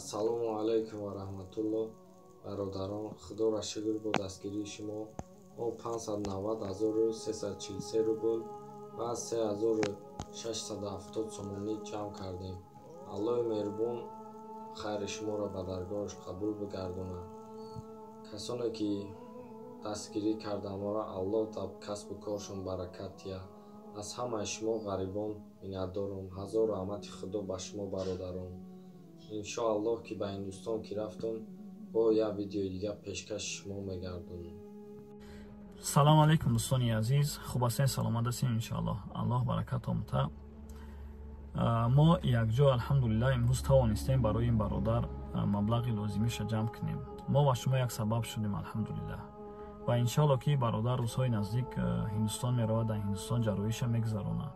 Ассалому алайкум ва раҳматуллоҳ, бародарон. Худоро шукр, бо дастгирии шумо мо 590 343 рубл ва 3670 сомонӣ ҷамъ кардем. Аллоҳи меҳрубон хайри шуморо ба даргоҳаш қабул бигардонад. Касоне ки дастгирӣ карданд, Аллоҳ дар касбу коршон баракат диҳад. Аз ҳамаи шумо ғарибон миннатдорам. Ҳазор раҳмати Худо ба шумо, бародарон. Иншоаллоҳ, ки ба Ҳиндустон ки рафтам, бо як видеои дигар пешкаши шумо мегардонам. Салому алайкум, дӯстони азиз, хуб ҳастен, саломат ҳастем, иншоаллоҳ. Аллоҳ баракатон бута. Мо якҷо, алҳамдулиллаҳ, имрӯз тавонистем барои ин бародар маблағи лозимиша ҷамъ кунем. Мо ва шумо як сабаб шудем, алҳамдулиллаҳ. Ва иншоалло, ки бародар рӯзҳои наздик Ҳиндустон меравад, дар Ҳиндустон ҷарроҳиша мегузаронад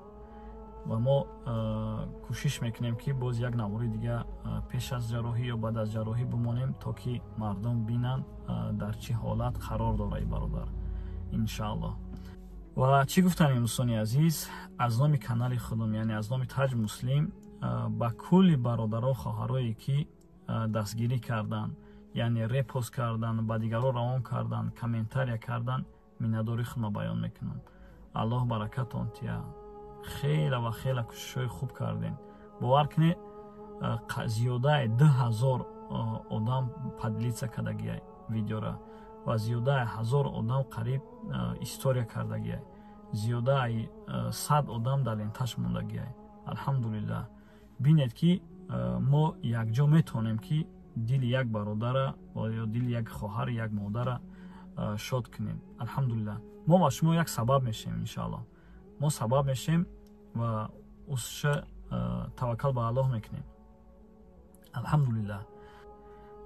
ва мо кӯшиш мекунем, ки боз як навори дига пеш аз ҷарроҳӣ ё баъд аз ҷарроҳӣ бимонем, то ки мардум бинанд, дар чӣ ҳолат қарор дора и бародар, иншааллоҳ. Ва чӣ гуфтанем, дӯстони азиз, аз номи канали худам, яъне аз номи Таҷ Муслим, ба кулли бародаро, хоҳарое ки дастгирӣ карданд, яъне репост карданд, ба дигарон равон карданд, комментария карданд, миннатдории худро баён мекунам. Аллоҳ баракатон тия. Хела ва хела кӯшишҳои хуб кардем. Бовар кунед, зиёдаи 2000 одам поделиться кардагиай видеора ва зиёдаи 1000 одам қариб история кардагиай, зиёдаи 100 одам дар ленташ мондагиай. Алҳамдулиллаҳ. Бинед, ки мо якҷо метавонем, ки дили як бародара ё дили як хоҳар, як модара шод кунем. Алҳамдулиллаҳ, мо ва шумо як сабаб мешавем, иншааллоҳ. Мо сабаб мешавем ва усша таваккал ба Аллоҳ мекунем. Алҳамдулиллаҳ.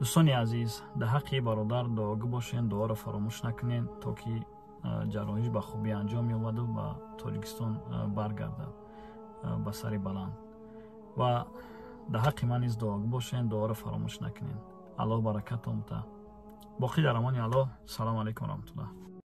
Дӯстони азиз, дар ҳаққи бародар дуогӯ бошен, дуоро фаромӯш накунед, то ки ҷарроҳиш ба хубӣ анҷом ёбаду ба Тоҷикистон баргардад ба сари баланд. Ва дар ҳаққи ман низ дуогӯ бошен, дуоро фаромӯш накунед. Аллоҳ баракатон бута. Боқӣ дар амони Аллоҳ. Салому алайкум раҳматуллоҳ.